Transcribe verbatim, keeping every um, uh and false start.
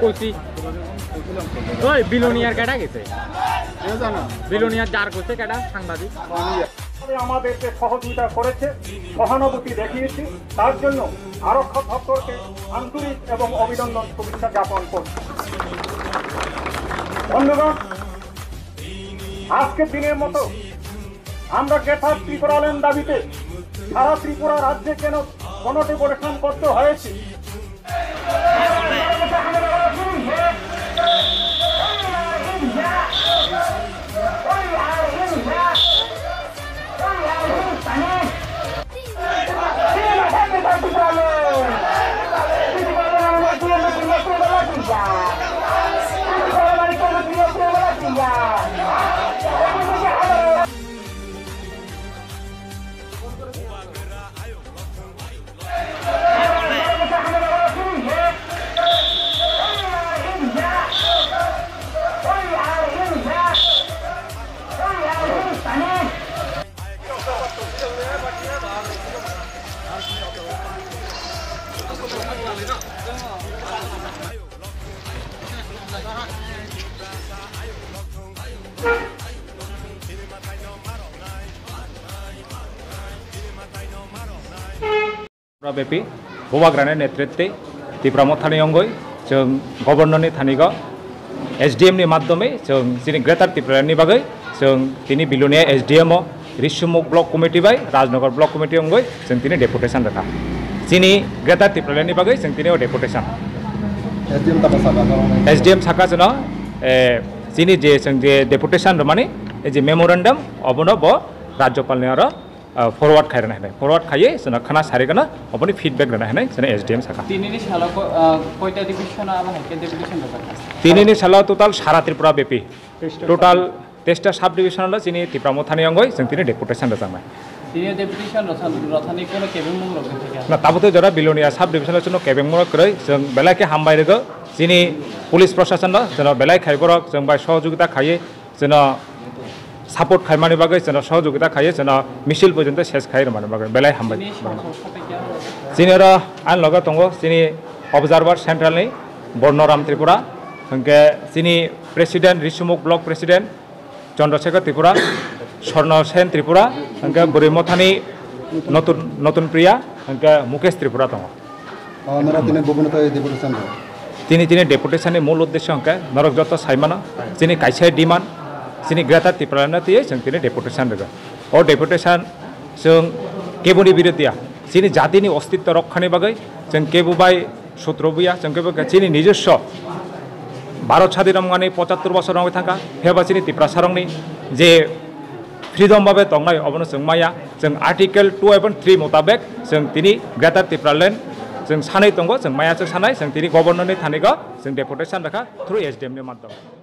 কইছি। ওই বিলোনিয়ার কেডা গেছে? বিলোনিয়ার যার কইছে কেডা সাংবাদিক। আমাদেরকে সহযোগিতা করেছে, সহানুভূতি দেখিয়েছে, তার জন্য আরক্ষা দপ্তরকে আন্তরিক এবং অভিনন্দন শুভেচ্ছা জ্ঞাপন করছি। বন্ধুগণ, আজকের দিনের মতো আমরা গ্রেটার ত্রিপুরাল্যান্ড দাবিতে সারা ত্রিপুরা রাজ্যে কেন গণডেপুটেশন করতে হয়েছে? Bepi, Bubagrani netritwi Tipra Mothani wngwi chwng Governor ni thanigo S D M ni madhyome chwng chini Greater Tipraland ni bagwi chwng tini Bilonia S D M o Risumuk Block Committee bai Rajnagar Block Committee wngwi chwng tini deputation rwkha. Chini Greater Tipraland ni bagwi chwng tini o deputation. S D M tamo saka khoroknwi? S D M saka chwno, eh, chini je chwng je deputation rwmani, eh, je memorandum obono bo Rajyapal ni aro ah, forward khai rwna hinwi, forward khaiwi chwngno khwna sari gana oboni feedback rwna hinwi chwngno S D M saka. Tinini salo ko-, ah, koita division abo hai khe deputation rwjak kha? Tinini salo total sara Tripura bepi. Total teista sub division lo chini Tipra Mothani wngwi chwng tini deputation rwjaknai. Tini deputation rwthan-, rwthani kono kebengmung rok wngkha khe? Na, tabuk to jora Bilonia sub division lo chwngno kebengmung rok kwrwi, chwng belai khe hambai rwgo chini police proshashan no, chwngno belai khai borok chwng bai sohojogita khaiwi, chwngno support khaimani bagwi, chwngno sohojogita khaiwi, chwngno misil porjonto ses khai rwmani bagwi belai hambai. Chini songkhor kha tei kya? Chini oro ani loge tongo chini observer central ni Bornoram Tripura, hwnkhe chini president Risumuk block president Chandrasekhar Tripura, Swarna Sen Tripura, hwnkhe Bwrwi Mothani Notun, Notun Priya, hwnkhe Mukesh Tripura tongo. O, norok tini bubuni twi deputation rw? Tini, tini deputation ni mul uddesho hwnkhe norok joto saimano, chini kaisa demand, chini Greater Tipraland no twiwi chwng tini deputation rwgo. O deputation chwng keboni biruddhe ya, chini jatini ostitto rokhani bagwi chwng kebo bai sutro buya, chwng kebo khe chini nijoswo Bharat sadin wngmani pochattor bosor wngwi thangkha, phiyaba chini Tiprasarokni je freedom babe tongnai, obono chwng maya. Chwng Article two ebong three mutabek chwng tini Greater Tipraland chwng sanwi tongo, chwng maya chwng sanai, chwng tini Governor ni thanigo chwng deputation rwkha through S D M ni madhyome.